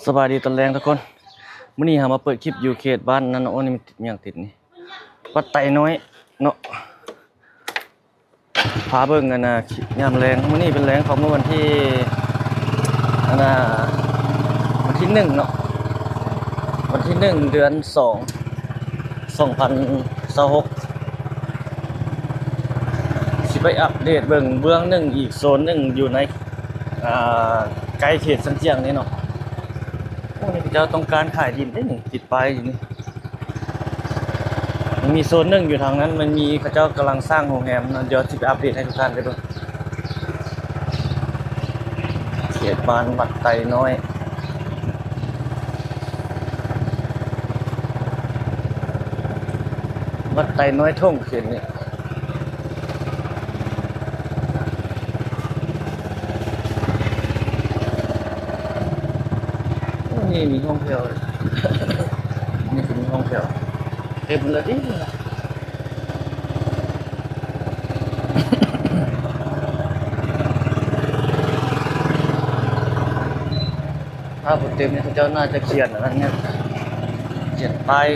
ສະບາຍດີຕອນແລງທຸກຄົນ. ມື້ນີ້ເຮົາມາເປີດຄລິບຢູ່ເຂດບ້ານນັ້ນ. ໂອ້ ນີ້ມັນຫຍັງຕິດນີ້? ວັດໄຕນ້ອຍເນາະ. ພາເບິ່ງອັນນ່າ ຍາມແລງ. ມື້ນີ້ເປັນແລງຂອງມື້ວັນທີ ອັນນ່າ ວັນທີໜຶ່ງເນາະ, ວັນທີໜຶ່ງ ເດືອນສອງ ສອງພັນຊາວຫົກ ຊິໄປອັບເດດເບິ່ງເບື້ອງໜຶ່ງ ອີກໂຊນໜຶ່ງຢູ່ໃນ ອ່າ ໃກ້ເຂດຊັງຈຽງນີ້ເນາະ. ໂອ້ ນີ້ເຂົາເຈົ້າຕ້ອງການຂາຍດິນເດ້ນີ້ ຕິດປ້າຍຢູ່ນີ້. ມັນມີໂຊນໜຶ່ງຢູ່ທາງນັ້ນ ມັນມີ ເຂົາເຈົ້າກຳລັງສ້າງໂຮງແຮມນະ. ດຽວຊິໄປອັບເດດໃຫ້ທຸກທ່ານໄດ້ເບິ່ງ. ເຂດບ້ານວັດໄຕນ້ອຍ ວັດໄຕນ້ອຍທົ່ງເຂດນີ້. ໂອ້ ນີ້ມີຫ້ອງແຖວ ນີ້ກໍມີຫ້ອງແຖວ ເຕັມແລ້ວຕິ. ຖ້າບໍ່ເຕັມນີ້ ເຂົາເຈົ້າໜ້າຈະຂຽນອັນນັ້ນແນ່ ຂຽນປ້າຍ.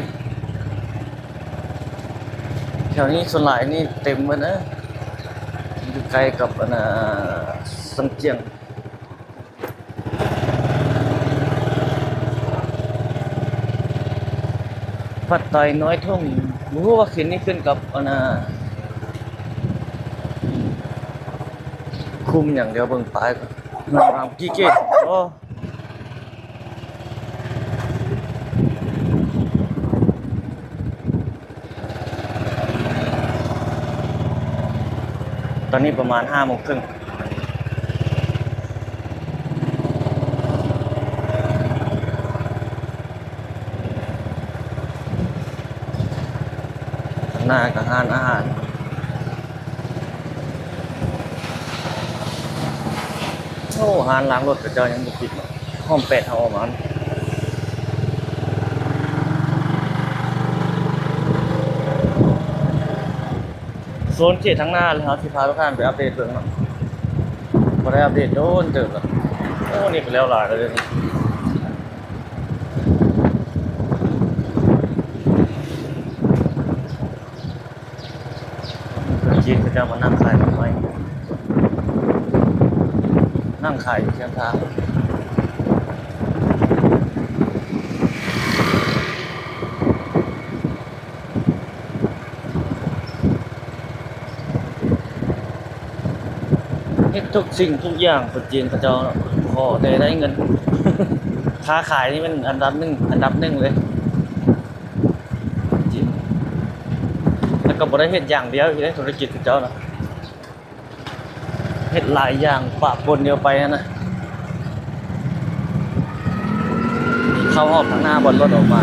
ແຖວນີ້ສ່ວນຫຼາຍນີ້ເຕັມເບິດເດີ ຢູ່ໃກ້ກັບອັນນ່າ ຊັງຈຽງ. ວັດໄຕນ້ອຍທົ່ງ ບໍ່ຮູ້ວ່າເຂດນີ້ຂຶ້ນກັບອັນນ່າ ຄຸ້ມຫຍັງ. ດຽວເບິ່ງປ້າຍກ່ອນ ເມືອງລາມກີເກດ. ໂອ້ ຕອນນີ້ປະມານຫ້າໂມງເຄິ່ງ. ຂ້າງໜ້າກໍຮ້ານອາຫານ. ໂອ້ ຮ້ານລ້າງລົດເຂົາເຈົ້າຍັງບໍ່ປິດເນາະ. ຫ້ອງແປດເຮົາອອກມາ ໂຊນເຂດທາງໜ້າ ແລ້ວເຮົາຊິພາທຸກທ່ານໄປອັບເດດເບິ່ງເນາະ. ບໍ່ໄດ້ອັບເດດໂດນເຕີບແລ້ວ. ໂອ້ ນີ້ກໍແລ້ວຫຼາຍແລ້ວເດ້ນີ້. ຄົນຈີນເຂົາເຈົ້າມານັ່ງຂາຍດອກໄມ້ ນັ່ງຂາຍຢູ່ຄຽງທາງ ເຮັດທຸກສິ່ງທຸກຢ່າງ. ຄົນຈີນເຂົາເຈົ້າເນາະ ຂໍແຕ່ໄດ້ເງິນ ຄ້າຂາຍນີ້ແມ່ນອັນດັບໜຶ່ງ ອັນດັບໜຶ່ງເລີຍ. ຈີນ ແລ້ວກໍບໍ່ໄດ້ເຮັດຢ່າງດຽວອີກເດ້ ທຸລະກິດຂອງເຈົ້ານະ ເຮັດຫຼາຍຢ່າງປະປົນດຽວໄປຫັ້ນນະ. ເຂົ້າຮອບທາງໜ້າບ່ອນລົດອອກມາ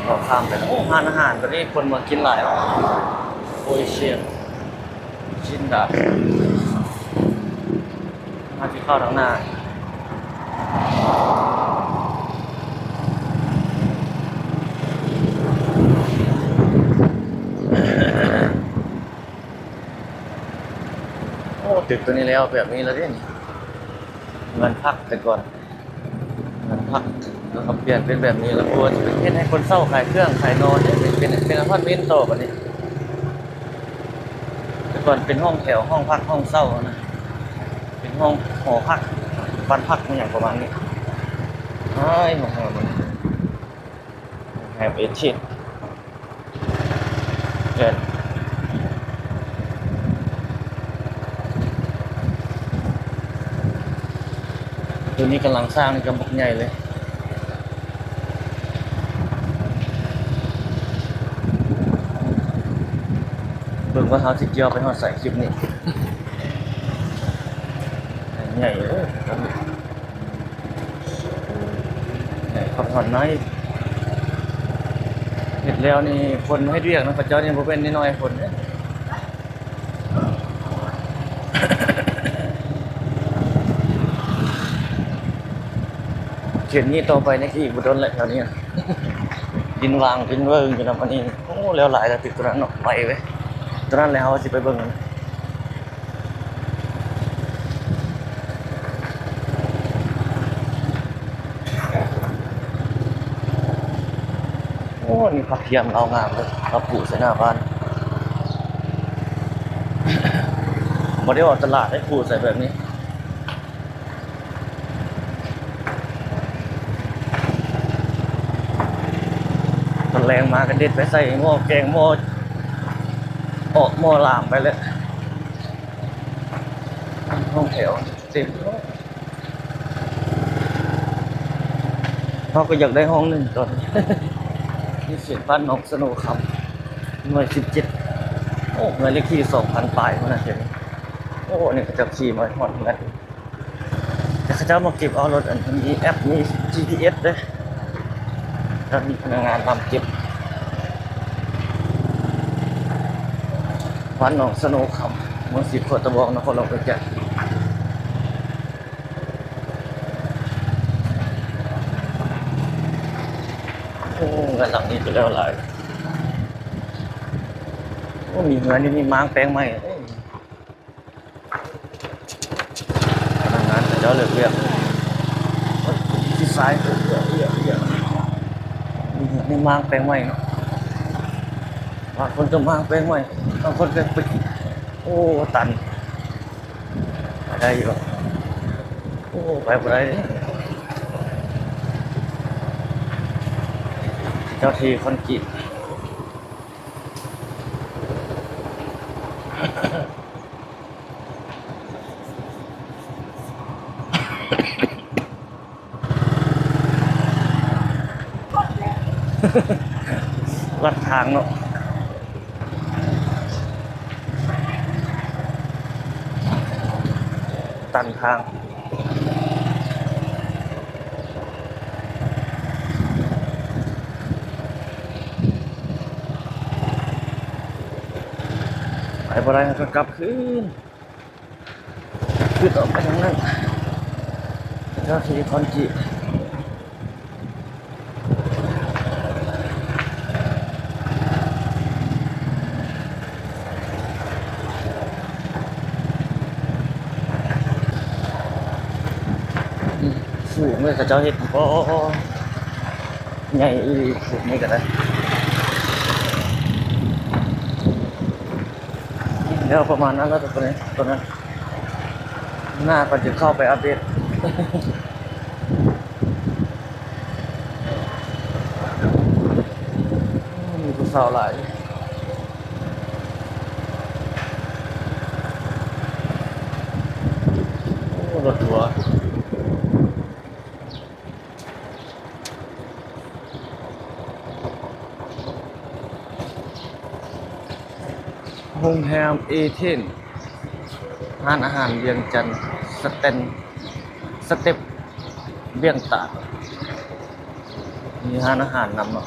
ເຂົ້າຂ້າມໄປ. ໂອ້ ຮ້ານອາຫານຕົວນີ້ຄົນມາກິນຫຼາຍເນາະ. ໂອເຊຍນ ຊິນດາ ເຮົາຊິເຂົ້າທາງໜ້າ. ໂອ້ ຕຶກຕົວນີ້ແລ້ວແບບນີ້ແລ້ວເດ້ ເຮືອນພັກແຕ່ກ່ອນ ເຮືອນພັກ ແລ້ວກໍປ່ຽນເປັນແບບນີ້ ແລ້ວກໍຈະເປັນເຮັດໃຫ້ຄົນເຊົ່າຂາຍເຄື່ອງຂາຍນອນເດ້ ເປັນ ເປັນອາພາດເມັນຕໍ່ບັດນີ້. ແຕ່ກ່ອນເປັນຫ້ອງແຖວ ຫ້ອງພັກ ຫ້ອງເຊົ່ານະ ເປັນຫ້ອງ ຫໍພັກ ບ້ານພັກ ອີ່ຫຍັງປະມານນີ້. ອ້າຍ ໂຮງແຮມ ໂຮງແຮມເອເທດ ເອີ ຕົວນີ້ກຳລັງສ້າງ ນີ້ກໍບັກໃຫຍ່ເລີຍ. ເບິ່ງວ່າເຮົາຊິກ່ຽວໄປຮອດໃສຄລິບນີ້ ໃຫຍ່ເດີ ໃຫຍ່ຄັກ ຮອດໃນ. ເຮັດແລ້ວນີ້ ຄົນເຮັດວຽກນຳເຂົາເຈົ້ານີ້ບໍ່ແມ່ນນ້ອຍໆຄົນເດ້. ເຂດນີ້ຕໍ່ໄປນີ້ຄືອີກບໍ່ດົນແຫຼະ ແຖວນີ້ ດິນຫວ່າງດິນເວີ້ງຢູ່ນຳ. ອັນນີ້ ໂອ້ ແລ້ວຫຼາຍແລ້ວ ຕຶກຕົວນັ້ນເນາະ ໄປເວີຍ ຕົວນັ້ນແຫຼະ ເຮົາຊິໄປເບິ່ງ. ໂອ້ ນີ້ຜັກທຽມລາວງາມເດີ ລາວປູກໃສ່ໜ້າບ້ານ. ບໍ່ໄດ້ອອກຕະຫຼາດໃຫ້ປູກໃສ່ແບບນີ້. ຕອນແລງມາກໍເດັດໄປໃສ່ໝໍ້ແກງ ໝໍ້ເອາະ ໝໍ້ລາມໄປແລ້ວ. ຫ້ອງແຖວເຕັມ. ເຮົາກໍຢາກໄດ້ຫ້ອງໜຶ່ງຕອນນີ້. ຢູ່ເຂດບ້ານໜອງສະໂນຄຳ ໜ່ວຍສິບເຈັດ. ໂອ້ ເຮືອນເລກທີສອງພັນປາຍພຸ້ນນະເຂດນີ້. ໂອ້ ນີ້ເຂົາເຈົ້າຂີ່ມາຮອດເຮືອນ ແຕ່ເຂົາເຈົ້າມາເກັບເອົາລົດ ອັນ ມີແອັບ ມີຈີພີເອັສເດ້. ແລ້ວມີພະນັກງານນຳເກັບ. ບ້ານໜອງສະໂນຄຳ ເມືອງສີໂຄດຕະບອງ ນະຄອນຫຼວງວຽງຈັນ. ໂອ້ ເຮືອນຫຼັງນີ້ກໍແລ້ວຫຼາຍ. ໂອ້ ມີເຮືອນຢູ່ນີ້ມ້າງແປງໃໝ່. ພະນັກງານເຂົາເຈົ້າເລີກວຽກ ທີ່ຊາຍ ນີ້ມ້າງແປງໃໝ່ເນາະ. ບາງຄົນກໍມ້າງແປງໃໝ່ ບາງຄົນກໍໄປ ໂອ້ ຕັນ. ໄປໄດ້ຢູ່. ໂອ້ ໄປບໍ່ໄດ້ເດ້ ເຈົ້າທີ່ຄອນກຣີດ. ລັດທາງເນາະ ຕັນທາງ. ໄປບໍ່ໄດ້ ເຮົາກໍກັບຄືນ. ຄືອອກໄປທາງນັ້ນ ເຈົ້າທີ່ຄອນກຣີດ. ສູງເລີຍ ເຂົາເຈົ້າເຮັດບໍ່ ໃຫຍ່ອີ່ຫຼີ ສູງນີ້ກໍໄດ້. ແລ້ວປະມານນັ້ນແລ້ວ ຕົວນີ້ ຕົວນັ້ນ ໜ້າກໍຈະເຂົ້າໄປອັບເດດ. ໂອ້ ມີຜູ້ສາວຫຼາຍ. ໂອ້ ລົດທົວ. ໂຮງແຮມເອເທນ ຮ້ານອາຫານວຽງຈັນ ສະເຕັນ ສະເຕັບ ວຽງຕາດ ມີຮ້ານອາຫານນຳເນາະ.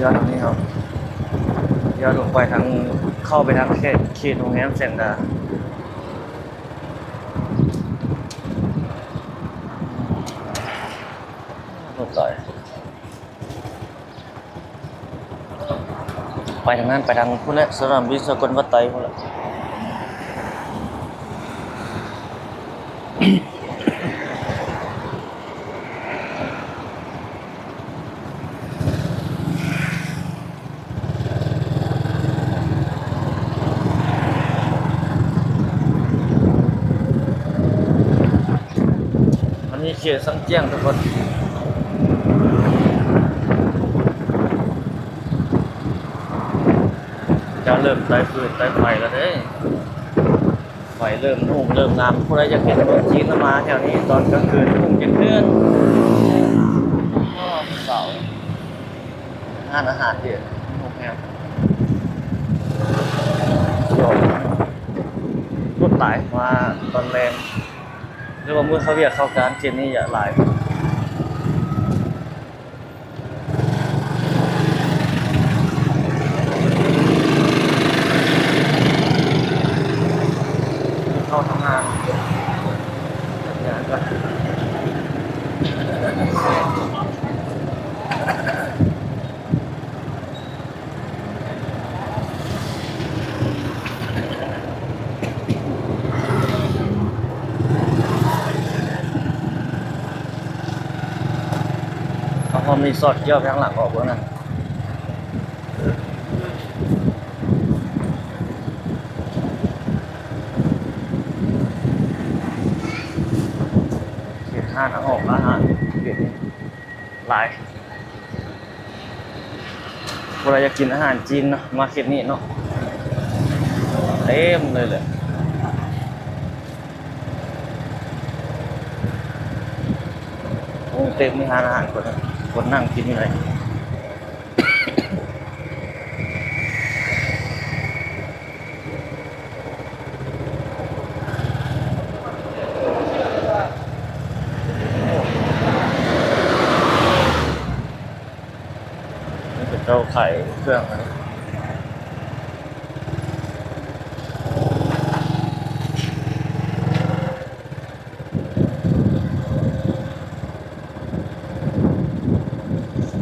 ຢ້ອດນີ້ເຮົາ ຢ້ອດລົງໄປທາງ ເຂົ້າໄປທາງເຂດ ເຂດໂຮງແຮມແສງດາ ລົດຫຼາຍ. ໄປທາງນັ້ນ ໄປທາງພຸ້ນແຫຼະ ສະໜາມບິນສາກົນວັດໄຕພຸ້ນແຫຼະ. ມັນມີເຂດສັງຈຽງທຸກຄົນ ຈະເລີ່ມໄຕ້ຟືນໄຕ້ໄຟແລ້ວເດ້. ໄຟເລີ່ມຮຸ່ງເລີ່ມງາມ ຜູ້ໃດຢາກເຫັນເມືອງຈີນນະ ມາແຖວນີ້ຕອນກາງຄືນຮຸ່ງຈັກເທື່ອ. ໂອ້ ສາວ ຮ້ານອາຫານເດ ໂຮງແຮມ ສຸດຍອດ ຄົນຫຼາຍ ມາຕອນແລງ ຫຼືວ່າມື້ເຂົ້າວຽກເຂົ້າການ ເຂດນີ້ຢາກຫຼາຍ. ເຂົ້າທຳງານ ເຮັດງານກ່ອນ. ເອົາຄອມນີ້ສອດກ່ຽວໄປທາງຫຼັງອອກເບິ່ງນະ. ເຂດຮ້ານອອກອາຫານເປັນຫຼາຍ. ຜູ້ໃດຢາກກິນອາຫານຈີນເນາະ ມາເຂດນີ້ເນາະ ເຕັມເລີຍແຫຼະ. ໂອ້ ເຕັມ ມີຮ້ານອາຫານຄົນ ຄົນນັ່ງກິນຢູ່ໃນ ນີ້ເຂົາເຈົ້າຂາຍເຄື່ອງຫັ້ນ.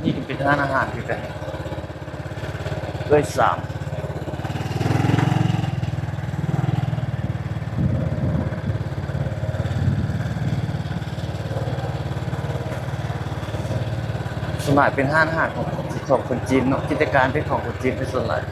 ນີ້ກໍເປັນຮ້ານອາຫານຄືກັນ ເອື້ອຍສາມ. ສ່ວນຫຼາຍເປັນຮ້ານອາຫານຂອງ ຂອງຄົນຈີນເນາະ ກິດຈະການເປັນຂອງຄົນຈີນເປັນສ່ວນຫຼາຍ.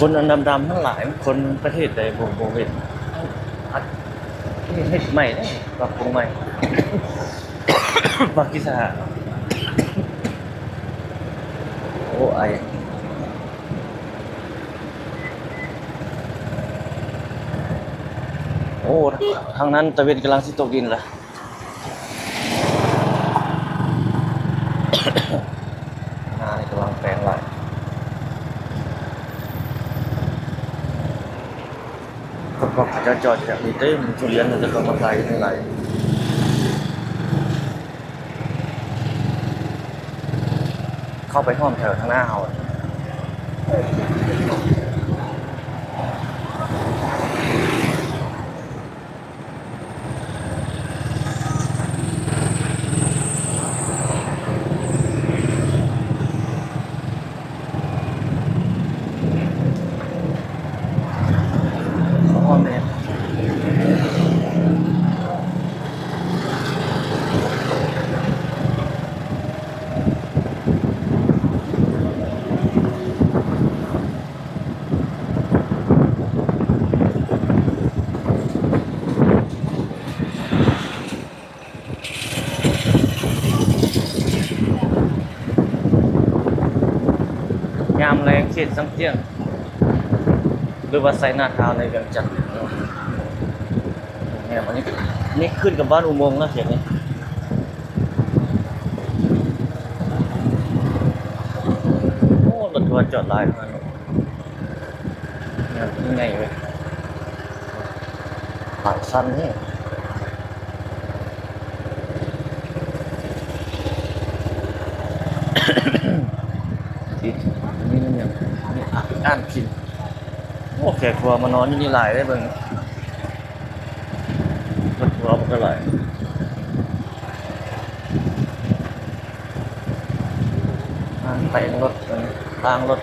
ຄົນອັນດຳໆທັງຫຼາຍ ຄົນປະເທດໃດບໍ່ ບໍ່ເຫັນ. ອັດ ເຮັດໃໝ່ເດ້ ປັບປຸງໃໝ່. ປາກິສຖານ. ໂອ້ ໄອ. ໂອ້ ທາງນັ້ນຕາເວັນກຳລັງຊິຕົກດິນລະ. ນານີ້ກຳລັງແປງຫຼາຍ. ກໍ ກໍເຂົາເຈົ້າຈອດຢູ່ນີ້ເຕັມ ທຸລຽນເຂົາເຈົ້າກໍມາຂາຍຢູ່ນີ້ຫຼາຍ. ເຂົ້າໄປຮ່ອມແຖວທາງໜ້າເຮົາ. ຍາມແລງເຂດສັງຈຽງ ຫຼືວ່າໄຊນາທາວໃນວຽງຈັນເນາະ. ແມ່ນ ອັນນີ້ ນີ້ຂຶ້ນກັບບ້ານອຸໂມງນະ ເຂດນີ້. ໂອ້ ລົດທົວຈອດຫຼາຍຂະໜາດນັ້ນ. ໃຫຍ່ເວີຍ ຫຼາຍຊັ້ນແຮງ. ຕິດ ອັນນີ້ມັນຫຍັງ? ນີ້ ອ່ານພິມ. ໂອ້ ແຂກຄົວມານອນຢູ່ນີ້ຫຼາຍເດ້ ເບິ່ງ ຄົນຄົວມັນກໍຫຼາຍ. ຮ້ານແປງລົດ ລ້າງລົດ.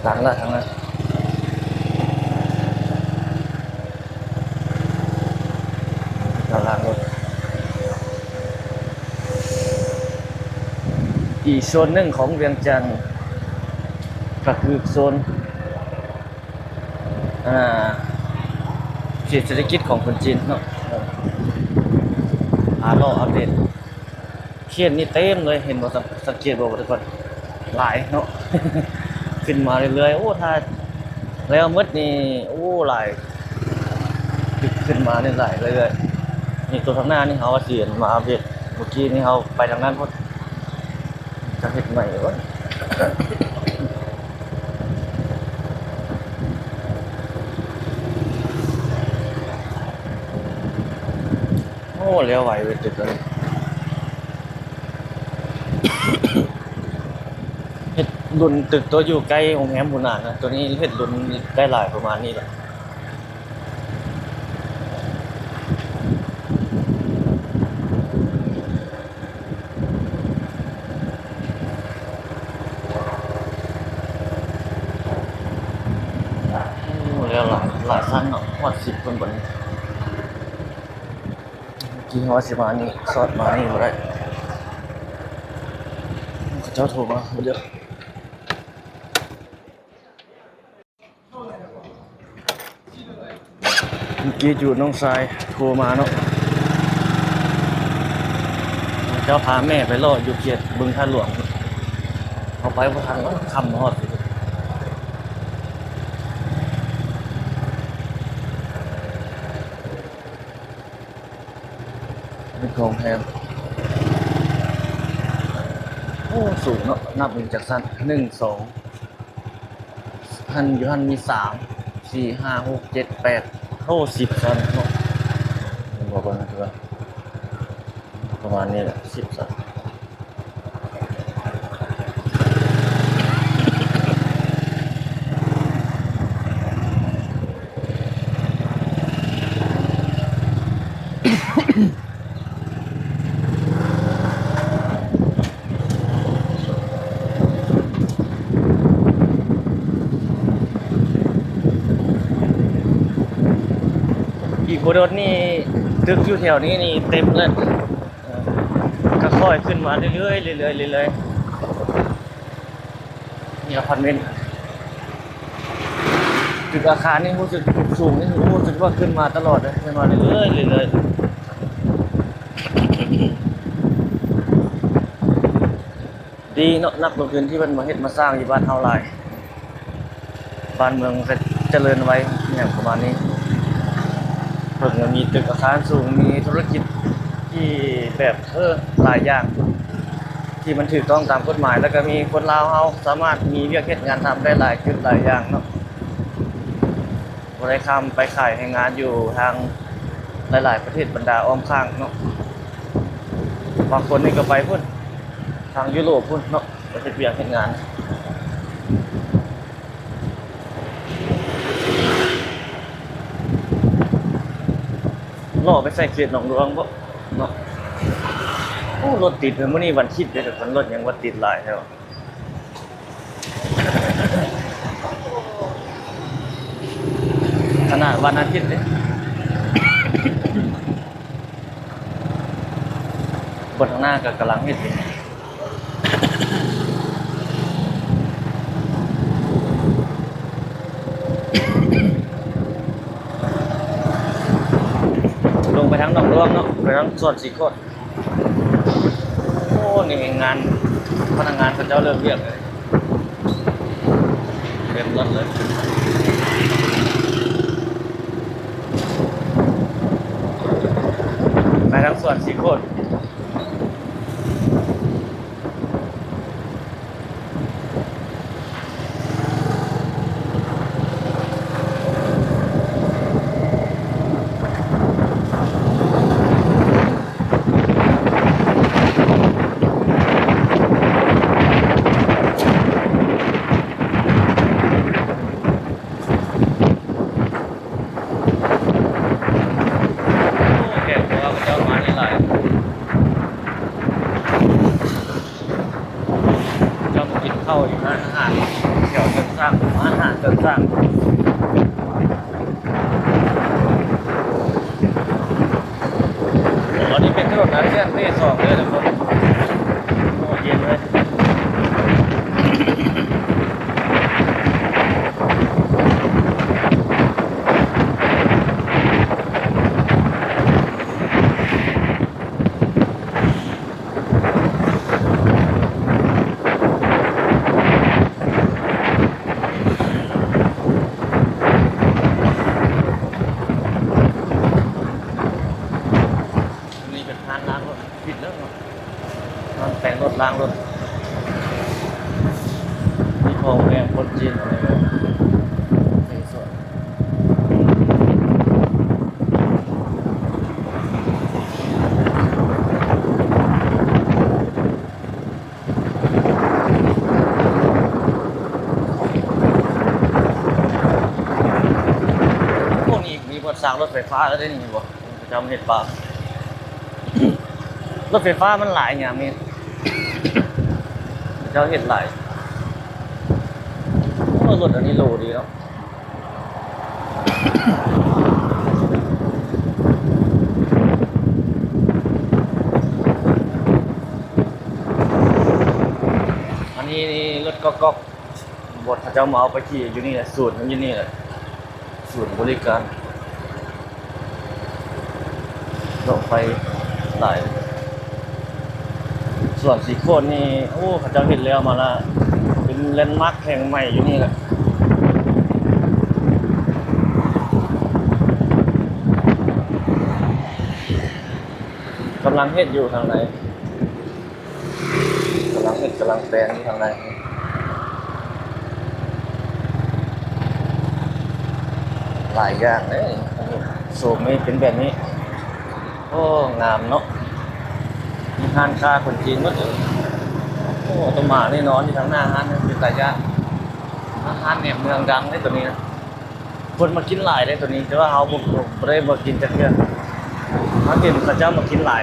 ຫຼັງລະ ທາງນັ້ນ ກຳລັງລົດ. ອີກໂຊນໜຶ່ງຂອງວຽງຈັນ ກໍຄືໂຊນ ອ່າ ເຂດເສດຖະກິດຂອງຄົນຈີນເນາະ. ອາ ລໍອັບເດດ. ເຂດນີ້ເຕັມເລີຍ ເຫັນບໍ່? ສັງ ສັງເກດບໍ່ທຸກຄົນ? ຫຼາຍເນາະ ຂຶ້ນມາເລື້ອຍໆ. ໂອ້ ຖ້າແລ້ວໝົດນີ້ ໂອ້ ຫຼາຍ ຂຶ້ນມາເລື້ອຍໆ ເລື້ອຍໆ. ນີ້ ໂຕທາງໜ້ານີ້ເຮົາວ່າຊິມາອັບເດດ, ມື້ກີ້ນີ້ເຮົາໄປທາງນັ້ນພຸ້ນ ຈະເຮັດໃໝ່ເບິ່ງ. ໂອ້ ແລ້ວໄວເວີຍ ຕຶກອັນນີ້ ເຮັດລຸນຕຶກໂຕຢູ່ໃກ້ໂຮງແຮມພຸ້ນນະ, ໂຕນີ້ເຮັດລຸນໄດ້ຫຼາຍປະມານນີ້ແຫຼະ. ໂອ້ ແລ້ວຫຼາຍ ຫຼາຍຊັ້ນເນາະ, ຮອດສິບພຸ້ນບັດນີ້. ເມື່ອກີ້ເຮົາວ່າຊິມານີ້ ຊອດມານີ້ບໍ່ໄດ້, ເຂົາເຈົ້າໂທມາບໍ່ເດີ. ເມື່ອກີ້ຈູດນ້ອງຊາຍໂທມາເນາະ, ເຂົາເຈົ້າພາແມ່ໄປເລາະຢູ່ເຂດບຶງທາດຫຼວງ, ເຮົາໄປບໍ່ທັນ ຄ່ຳຮອດ. ມີກອງແຮມ. ໂອ້ ສູງເນາະ, ນັບເບິ່ງຈັກຊັ້ນ ໜຶ່ງ ສອງ ຫັ້ນ ຢູ່ຫັ້ນມີສາມ ສີ່ ຫ້າ ຫົກ ເຈັດ ແປດ ໂອ້ ສິບຊັ້ນເນາະ. ເຫັນບໍ່ ເບິ່ງເທື່ອ ປະມານນີ້ແຫຼະ ສິບຊັ້ນ. ອີກບໍ່ດົນນີ້ ຕຶກຢູ່ແຖວນີ້ນີ້ເຕັມເລີຍ. ເອີ ກໍຄ່ອຍຂຶ້ນມາເລື້ອຍໆ ເລື້ອຍໆ ເລື້ອຍໆ. ມີອາພາດເມັນ, ຕຶກອາຄານນີ້ຮູ້ສຶກສູງນີ້ ຮູ້ສຶກວ່າຂຶ້ນມາຕະຫຼອດເລີຍ, ຂຶ້ນມາເລື້ອຍໆ ເລື້ອຍໆ. ດີເນາະ, ນັກລົງທຶນທີ່ເພິ່ນມາເຮັດມາສ້າງຢູ່ບ້ານເຮົາຫຼາຍ, ບ້ານເມືອງກໍຈະເລີນໄວ ອີ່ຫຍັງປະມານນີ້. ເພິ່ນກໍມີຕຶກອາຄານສູງ, ມີທຸລະກິດທີ່ແບບ ເອີ ຫຼາຍຢ່າງທີ່ມັນຖືກຕ້ອງຕາມກົດໝາຍ, ແລ້ວກໍມີຄົນລາວເຮົາສາມາດມີວຽກເຮັດງານທຳໄດ້ຫຼາຍຈຸດຫຼາຍຢ່າງເນາະ. ບໍ່ໄດ້ຂ້າມໄປຂາຍແຮງງານຢູ່ທາງຫຼາຍໆປະເທດບັນດາອ້ອມຂ້າງເນາະ, ບາງຄົນນີ້ກໍໄປພຸ້ນ ທາງຢູໂຣບພຸ້ນເນາະ, ໄປເຮັດວຽກເຮັດງານ. ເລາະໄປໃສ່ເຂດໜອງຫຼວງບໍ່ເນາະ. ໂອ້ ລົດຕິດເລີຍ, ມື້ນີ້ວັນທິດເດ້ ແຕ່ຄົນລົດຍັງວ່າຕິດຫຼາຍແທ້. ຂະໜາດວັນອາທິດເດ້. ຄົນທາງໜ້າກໍກຳລັງເຮັດຢູ່. ລົງໄປທາງໜອງຫຼວງເນາະ, ໄປທາງສວນສີໂຄດ. ໂອ້ ນີ້ແຮງງານ ພະນັກງານເຂົາເຈົ້າເລີ່ມວຽກແລ້ວ, ເຕັມລົດເລີຍ. ໄປທາງສວນສີໂຄດ. ໂອ້ ແຂກຂອງເຂົາເຈົ້າມາຫຼາຍໆ, ເຈົ້າມາກິນເຂົ້າຢູ່ຮ້ານອາຫານແຖວເທິງຊ້າງ, ຮ້ານອາຫານເທິງຊ້າງ. ອັນນີ້ເປັນຖະໜົນອາຊຽນເພສອງເດີທຸກຄົນ. ໂອ້ ເຢັນເລີຍ. ໂອ້ ລ້າງລົດ ມີພໍ່ແມ່ຄົນຈີນ ໃນສວນ ພວກນີ້ມີບ່ອນສ້າງລົດໄຟຟ້າແລ້ວເດ້ນີ້ ເຫັນບໍ່? ເຂົາເຈົ້າເຮັດປາ ລົດໄຟຟ້າມັນຫຼາຍຍາມນີ້ ເຂົາເຈົ້າເຮັດຫຼາຍ. ໂອ້ ລົດອັນນີ້ຫຼູດີເນາະ. ອັນນີ້ລົດກອກໆ ບໍ່ ເຂົາເຈົ້າມາເອົາໄປຂີ່ຢູ່ນີ້ແຫຼະ ສູນມັນຢູ່ນີ້ແຫຼະ ສູນບໍລິການ ເລາະໄປຫຼາຍ. ສວນສີໂຄດນີ້ ໂອ້ ເຂົາເຈົ້າເຮັດແລ້ວມາລະ ເປັນແລນມາກແຫ່ງໃໝ່ຢູ່ນີ້ແຫຼະ ກຳລັງເຮັດຢູ່ທາງໃນ. ກຳລັງເຮັດ ກຳລັງແປງຢູ່ທາງໃນ ຫຼາຍຢ່າງເດ້. ໂຊນນີ້ເປັນແບບນີ້ ໂອ້ ງາມເນາະ ມີຮ້ານຄ້າຄົນຈີນໝົດເລີຍ. ໂອ້ ໂຕໝານີ້ນອນຢູ່ທາງໜ້າຮ້ານ ເປັນຕາຢ້ານ. ຮ້ານແໜມເໜືອງດັງເດ້ໂຕນີ້ນະ ຄົນມາກິນຫຼາຍເດ້ໂຕນີ້ ແຕ່ວ່າເຮົາບໍ່ ບໍ່ໄດ້ມາກິນຈັກເທື່ອ ເຮົາເຫັນເຂົາເຈົ້າມາກິນຫຼາຍ.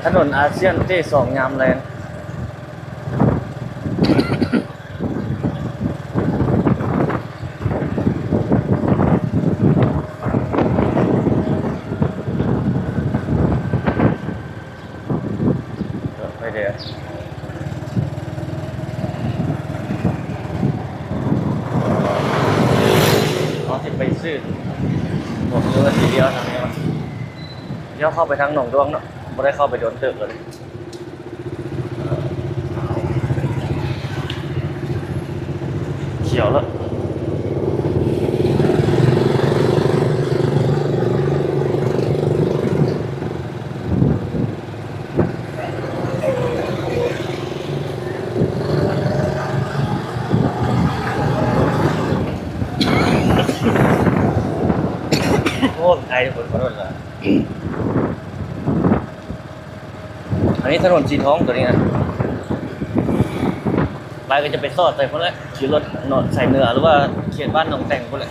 ຖະໜົນອາຊຽນເຕສອງຍາມແລງ ໄຟແດງ ເຮົາຊິໄປຊື້ໝວກ ຫຼືວ່າຊິລ້ຽວທາງນີ້ວະ? ລ້ຽວເຂົ້າໄປທາງໜອງດວງເນາະ ບໍ່ໄດ້ເຂົ້າໄປດົນເຕີບແລ້ວເດ້. ຂຽວແລ້ວ ໂອ້ ໄອ ຄົນ ຂໍໂທດລະ. ອັນນີ້ຖະໜົນສີທອງໂຕນີ້ນະ ໄປກໍຈະໄປສອດໃສ່ພຸ້ນແຫຼະ ຂີ່ລົດເນາະ ໃສ່ເໜືອ ຫຼືວ່າເຂດບ້ານໜອງແຕ່ງພຸ້ນແຫຼະ.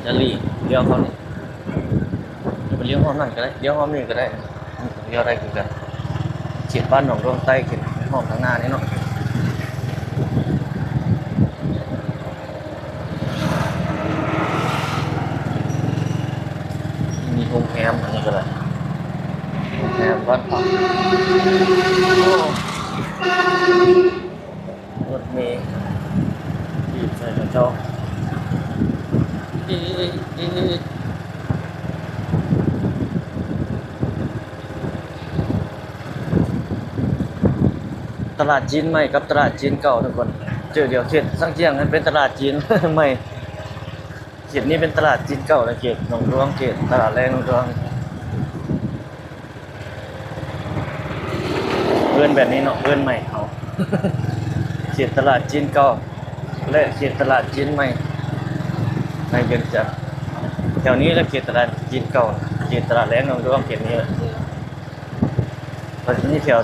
ຈະຫຼີກລ້ຽວເຂົ້ານີ້ ຈະໄປລ້ຽວຮອບນັ້ນກໍໄດ້ ລ້ຽວຮອບນີ້ກໍໄດ້ ລ້ຽວໄດ້ຄືກັນ ເຂດບ້ານໜອງດວງໃຕ້ ເຂດຮອບທາງໜ້ານີ້ເນາະ. ມີໂຮງແຮມ ອັນນີ້ກໍໄດ້ ໂຮງແຮມບ້ານພັກ ໂອ້ ລົດເມ ຖີບໃສ່ເຂົາເຈົ້າ ອີດ ອີດ. ຕະຫຼາດຈີນໃໝ່ກັບຕະຫຼາດຈີນເກົ່າທຸກຄົນ ເຈີດຽວ ເຂດຊາງຈຽງຫັ້ນເປັນຕະຫຼາດຈີນໃໝ່ ເຂດນີ້ເປັນຕະຫຼາດຈີນເກົ່າ ແລະ ເຂດໜອງດວງ ເຂດຕະຫຼາດແລງໜອງດວງ ເອີ້ນແບບນີ້ເນາະ ເອີ້ນໃໝ່ເຮົາ ເຂດຕະຫຼາດຈີນເກົ່າ ແລະ ເຂດຕະຫຼາດຈີນໃໝ່ ໃນວຽງຈັນ ແຖວນີ້ແຫຼະ ເຂດຕະຫຼາດຈີນເກົ່າ ເຂດຕະຫຼາດແລງໜອງດວງ ເຂດນີ້ແຫຼະ. ບັດນີ້ແຖວ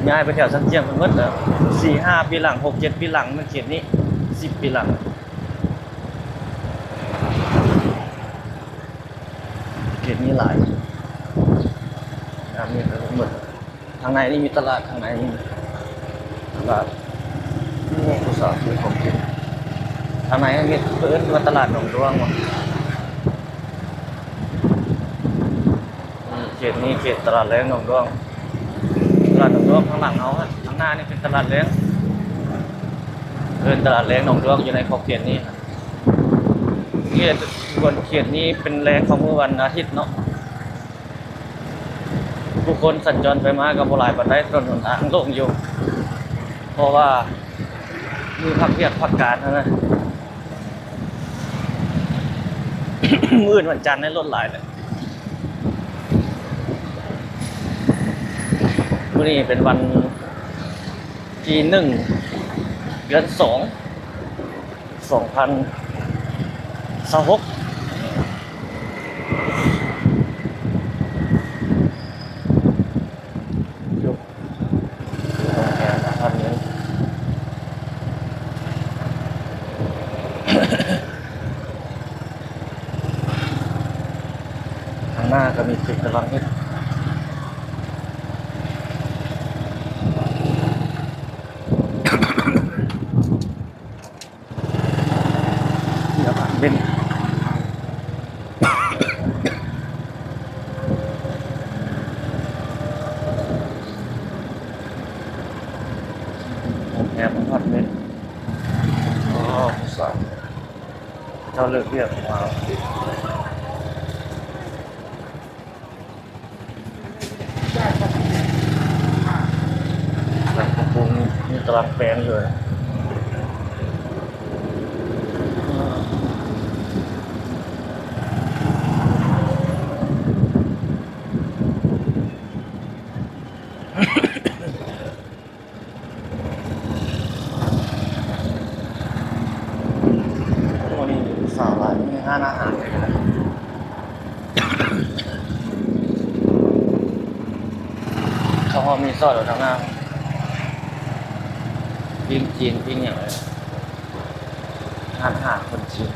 ຍ້າຍໄປແຖວຊາງຈຽງເພິ່ນໝົດແລ້ວ ສີ່ຫ້າປີຫຼັງ ຫົກເຈັດປີຫຼັງ ແມ່ນເຂດນີ້ ສິບປີຫຼັງ ເຂດນີ້ຫຼາຍ ນ້ຳນີ້ໄປໝົດ. ທາງໃນນີ້ມີຕະຫຼາດ ທາງໃນນີ້ຕະຫຼາດ ໂອ້ ຜູ້ສາວຊື້ຂອງກິນ ທາງໃນມີ ເອີ້ນວ່າຕະຫຼາດໜອງດວງ ເຂດນີ້ເຂດຕະຫຼາດແລງໜອງດວງ ຕະຫຼາດໜອງດວງ ທາງຫຼັງເຮົາຫັ້ນ ທາງໜ້ານີ້ເປັນຕະຫຼາດແລງ ເອີ້ນຕະຫຼາດແລງໜອງດວງ ຢູ່ໃນຂອບເຂດນີ້ ເຂດ ສ່ວນເຂດນີ້ເປັນແລງຂອງມື້ວັນອາທິດເນາະ ຜູ້ຄົນສັນຈອນໄປມາກໍບໍ່ຫຼາຍປານໃດ ຖະໜົນຫົນທາງໂລ່ງຢູ່ ເພາະວ່າມື້ພັກວຽກພັກການຫັ້ນນະ. ມື້ອື່ນວັນຈັນໃນລົດຫຼາຍແຫຼະ. ມື້ນີ້ເປັນວັນທີໜຶ່ງ ເດືອນສອງ ສອງພັນຊາວຫົກ. ຢູ່ໂຮງແຮມອາພາດເມັນ ທາງໜ້າກໍມີເຂດກຳລັງເຮັດ. ອາພາດເມັນ ໂຮງແຮມອາພາດເມັນ. ໂອ້ ສາທຸ ເຈົ້າເລີກວຽກມາ. ແລ້ວກໍປຸງ ມີຕາລາງແປງເລີຍ. ໂອ້ ນີ້ສາວຫຼາຍ ມີຮ້ານອາຫານເລີຍນະ. ເຂົ້າຮອບຣີສອດແລ້ວທາງໜ້າ ປີ້ງຈີນ ປີ້ງຫຍັງເລີຍ ຮ້ານອາຫານຄົນຈີນ.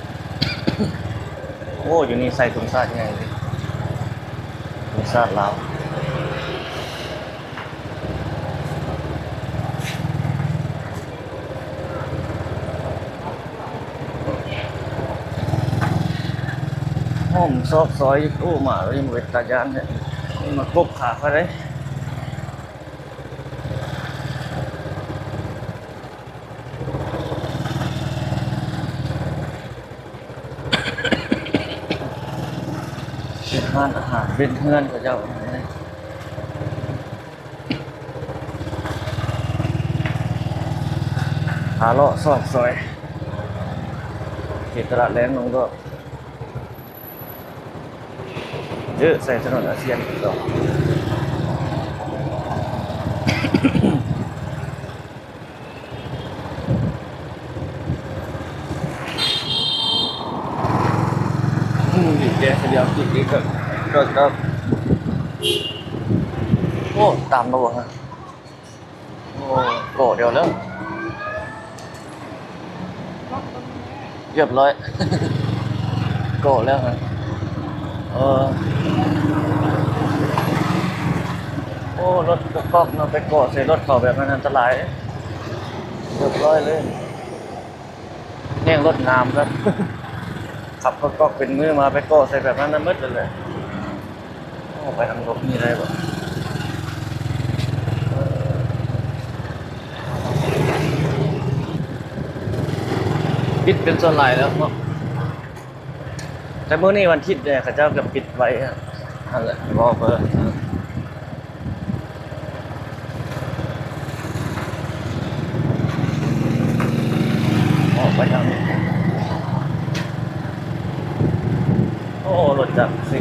ໂອ້ ຢູ່ນີ້ໃສ່ທຸງຊາດໃຫຍ່ເລີຍ ທຸງຊາດລາວ. ຫ້ອມຊອກຊອຍຢູ່ ໂອ້ ໝາກໍຍັງເປັນຕາຢ້ານແທ້ ມັນມາກົບຂາຂ້ອຍເດ້. ເປັນຮ້ານອາຫານເວັນເຮືອນເຂົາເຈົ້າ. ພາເລາະຊອກຊອຍ ເຂດຕະຫຼາດແລງໜອງດອກ ເອີ ໃສ່ຖະໜົນອາຊຽນດອກ. ອືມ ບີບແກສະດຽວ ຈີບອີກ ກໍ ກໍ ໂອ້ ຕາມລະບໍ່ຮະ? ໂອ້ ເກາະດຽວແລ້ວ ຮຽບຮ້ອຍ ເກາະແລ້ວຮະ. ເອີ ໂອ້ ລົດກະກອກເນາະ ໄປເກາະໃສ່ລົດເຂົາແບບນັ້ນອັນຕະລາຍ ຮຽບຮ້ອຍເລີຍ. ແຮງລົດງາມຊະ ຂັບກະກອກເປັນມື້ມາ ໄປເກາະໃສ່ແບບນັ້ນນະ ໝົດເລີຍ. ໂອ້ ໄປທາງຫຼົບນີ້ໄດ້ບໍ່? ປິດເປັນສ່ວນຫຼາຍແລ້ວເນາະ ແຕ່ມື້ນີ້ວັນທິດເດ້ ເຂົາເຈົ້າກໍປິດໄວ. ຫັ້ນແຫຼະ ບໍ່ເປີດ. ອອກໄປທາງນີ້ ໂອ້ ລົດຈັກຊິ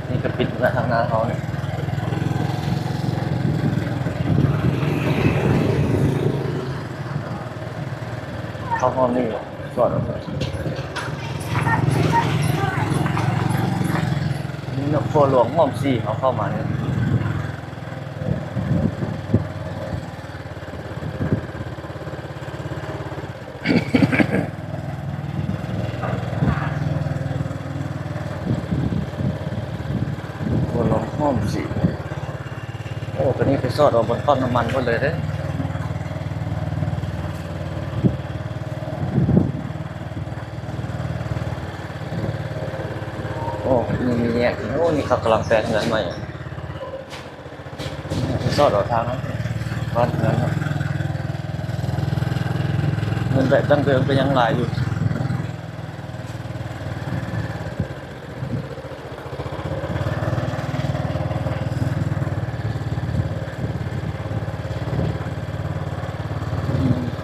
ນີ້ກໍປິດແລ້ວ ທາງໜ້າເຮົານີ້ ເຂົ້າຮ່ອມນີ້ ຈອດເອົາ ນີ້ເນາະ ຂົວຫຼວງຮ່ອມສີ່ ເຮົາເຂົ້າມານີ້. ໂອ້ ລອງຫອມສີ ໂອ້ ໂຕນີ້ໄປສອດເອົາບ່ອນປ້ຳນ້ຳມັນພຸ້ນເລີຍເດ້. ໂອ້ ນີ້ມີແຍກ ໂອ້ ນີ້ເຂົາກຳລັງແປງເຮືອນໃໝ່. ສອດເອົາທາງນັ້ນ ບ້ານເຮືອນເນາະ. ແບບດັ້ງເດີມກໍຍັງຫຼາຍຢູ່.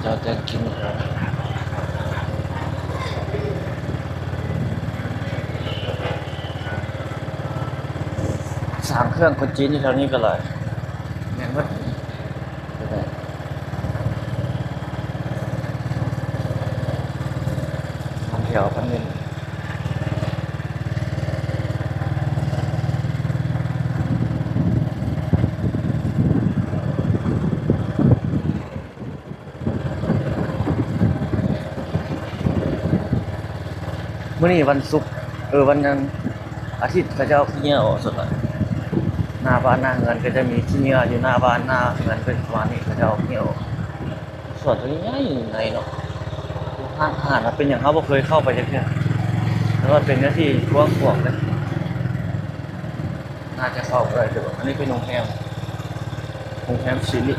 ເຈົ້າແຕ່ງກິນ ສ້າງເຄື່ອງຄົນຈີນຢູ່ແຖວນີ້ກໍຫຼາຍ ແມ່ນເບິດ. ທ່ອງທ່ຽວເພິ່ນເນັ້ນ ມື້ນີ້ວັນສຸກ ເອີ ວັນຫຍັງ ອາທິດ ເຂົາເຈົ້າຂີ້ເຫຍື້ອອອກສ່ວນຫຼາຍ. ໜ້າບ້ານໜ້າເຮືອນກໍຈະມີຂີ້ເຫຍື້ອຢູ່ໜ້າບ້ານໜ້າເຮືອນ ເປັນປະມານນີ້ ເຂົາເຈົ້າເຫຍື້ອອອກ. ສວນຕົວນີ້ໃຫຍ່ໃຫຍ່ເນາະ ຫ້າງອາຫານ ເປັນຫຍັງເຮົາບໍ່ເຄີຍເຂົ້າໄປຈັກເທື່ອ ແຕ່ວ່າເປັນເນື້ອທີ່ກວ້າງຂວາງເດ້ ໜ້າຈະເຂົ້າໄປໄດ້. ອັນນີ້ເປັນໂຮງແຮມ ໂຮງແຮມຊີລິ.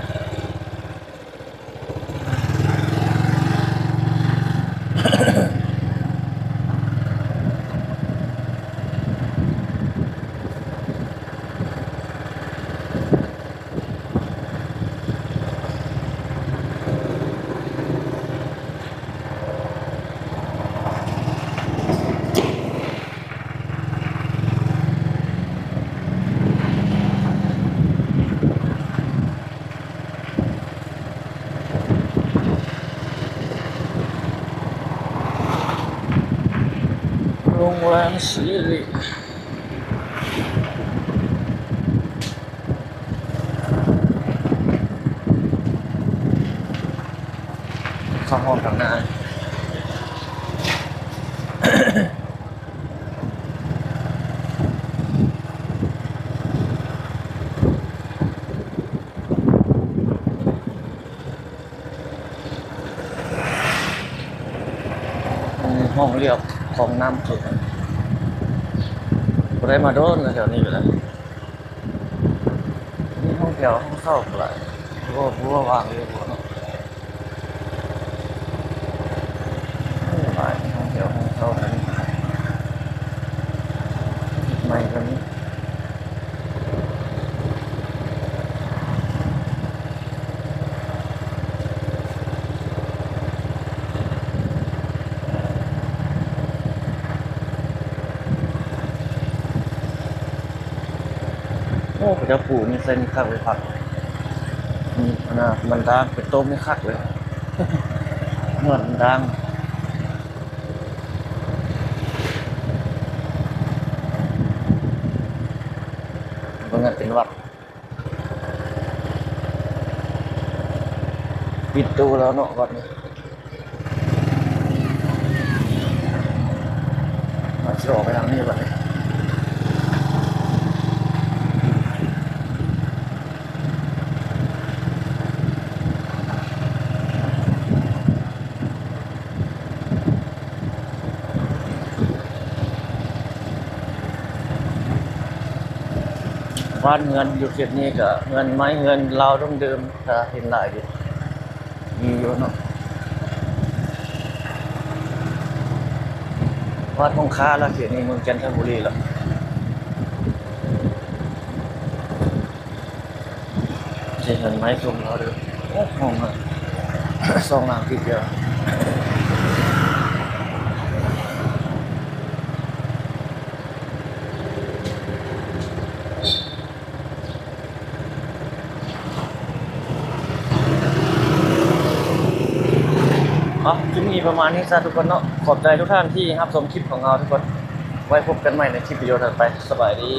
ໂຮງແຮມຊີລິ ເຂົ້າຫ້ອງທາງໜ້າ. ຫ້ອງລຽບຂອງນ້ຳເຂດ ບໍ່ໄດ້ມາດົນແລ້ວ ແຖວນີ້ກໍໄດ້. ມີຫ້ອງແຖວຫ້ອງເຊົ່າກໍຫຼາຍ ບໍ່ຮູ້ວ່າວ່າງຫຼືບໍ່ເນາະ. ໂອ້ ຫຼາຍ ຫ້ອງແຖວຫ້ອງເຊົ່າ ອັນນີ້ໃໝ່ກໍມີ. ໂອ້ ເຂົາເຈົ້າປູນີ້ໃສ່ນີ້ຄັກເລີຍ ຜັກ ອືມ ອັນນ່າ ມັນດາງເປັນຕົ້ມນີ້ຄັກເລີຍ ຍອດມັນດາງ. ເບິ່ງ ອັນເປັນວັດ ປິດໂຕແລ້ວເນາະ ວັດນີ້. ເຮົາຊິອອກໄປທາງນີ້ບັດນີ້. ບ້ານເຮືອນຢູ່ເຂດນີ້ກໍເຮືອນໄມ້ເຮືອນລາວດັ້ງເດີມ ກໍເຫັນຫຼາຍຢູ່ ມີຢູ່ເນາະ. ວັດຫົງຄາລະ ເຂດນີ້ເມືອງຈັນທະບູລີລະ. ເຮັດເຮືອນໄມ້ຊົມລາວເດີ. ໂອ້ ຫ້ອງນະ ສອງຫຼັງຕິດກັນ. ເອົາ ຄລິບນີ້ປະມານນີ້ຊະທຸກຄົນເນາະ. ຂອບໃຈທຸກທ່ານທີ່ຮັບຊົມຄລິບຂອງເຮົາທຸກຄົນ. ໄວ້ພົບກັນໃໝ່ໃນຄລິບວິດີໂອຖັດໄປ. ສະບາຍດີ.